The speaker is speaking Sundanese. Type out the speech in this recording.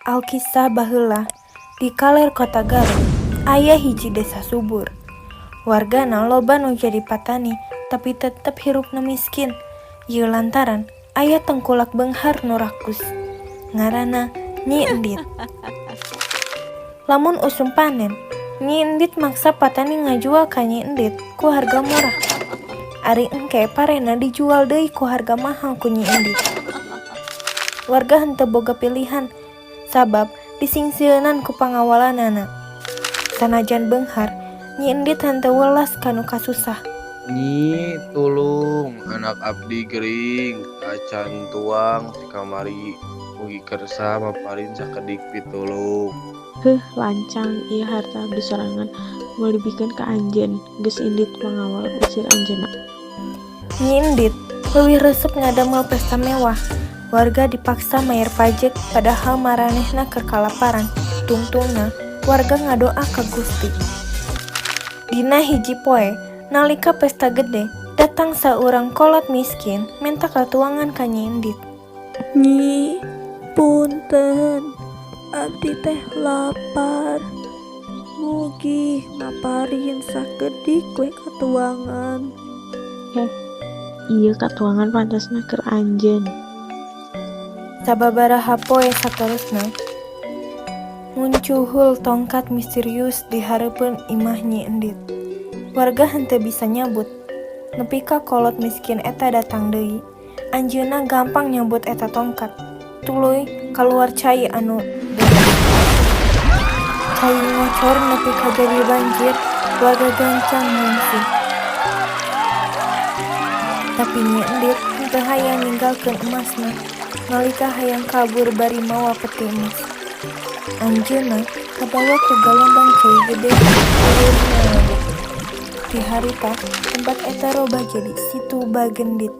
Alkisah, baheula di kaler Kota Garut aya hiji desa subur. Wargana loba nu jadi patani, tapi tetep hirupna miskin. Ieu lantaran aya tengkulak beunghar nu rakus. Ngaranna Nyi Endit. Lamun usum panen, Nyi Endit maksa patani ngajual ka Nyi Endit ku harga murah. Ari engke parena dijual deui ku harga mahal ku Nyi Endit. Warga henteu boga pilihan, sabab disingsieunan ku pangawalanana. Sanajan beunghar, Nyi Endit henteu welas ka nu kasusah. Nyi, tulung, anak abdi gering acan tuang ti kamari, mugi kersa maparin sakedik pitulung. Heuh, lancang, ieu harta abdi sorangan, moal dibikeun ka anjeun, geus indit pangawal usir anjeunna. Nyi Endit leuwih resep ngadamel pesta mewah. Warga dipaksa mayar pajek, padahal maranehna keur kalaparan. Tungtungna warga ngadoa ka Gusti. Dina hiji poe, nalika pesta gede, datang saurang kolot miskin menta katuangan ka Nyi Endit. Nyi, punten, abdi teh lapar. Mugi maparin sakedik we katuangan. Heh, ieu katuangan pantesna keur anjeun. Sababaraha poe saterusna, muncuhul tongkat misterius di hareupeun imah Nyi Endit. Warga henteu bisa nyabut, nepi ka kolot miskin eta datang deui. Anjeunna gampang nyabut eta tongkat. Tuluy kaluar cai anu deras. Cai ngocor nepi ka jadi banjir, warga gancang ngungsi. Tapi Nyi Endit henteu hayang ninggalkeun emasna. Nalika hayang kabur bari mawa peti emas, anjeunna kabawa ku galombang cai gede luhurna. Ti harita tempat eta robah jadi Situ Bagendit.